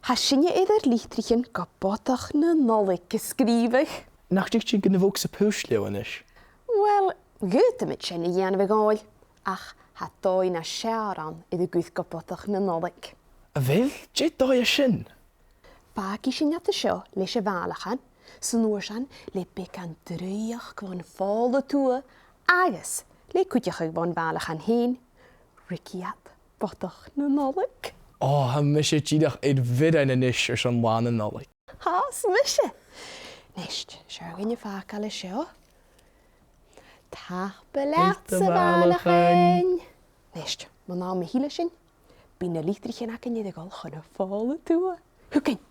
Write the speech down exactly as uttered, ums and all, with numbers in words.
Tha sinne air ar litrichean gu Bodach na Nollaig a sgrìobhadh. Nach tuig sinn gun a bhog sa phuist leotha a-nis? Uill, dh'fhaodamaid sin a dhèanamh, a Dhòmhnaill, ach tha dòigh nas fheàrr ann air a chur gu Bodach na Nollaig. A bheil? Dè an dòigh sin? Fàgaidh sinn iad an seo leis a' bhàlachan, 's an uair sin le beagan draoidheachd bhon Phòla Tuath agus le cuideachadh bhon bhàlachan fhèin, ruigidh iad Bodach na Nollaig. Ò, tha mise dìreach air bhioran a-nis airson Là na Nollaig. Tha, 's mise. Nis, 's fheàrr dhuinn fàgail an seo. Tapadh leat, a bhàlachan. Nis, mun àm a thilleadh sinn, bidh na litrichean againn air a dhol chun a' Phòla Tuath. Thugainn.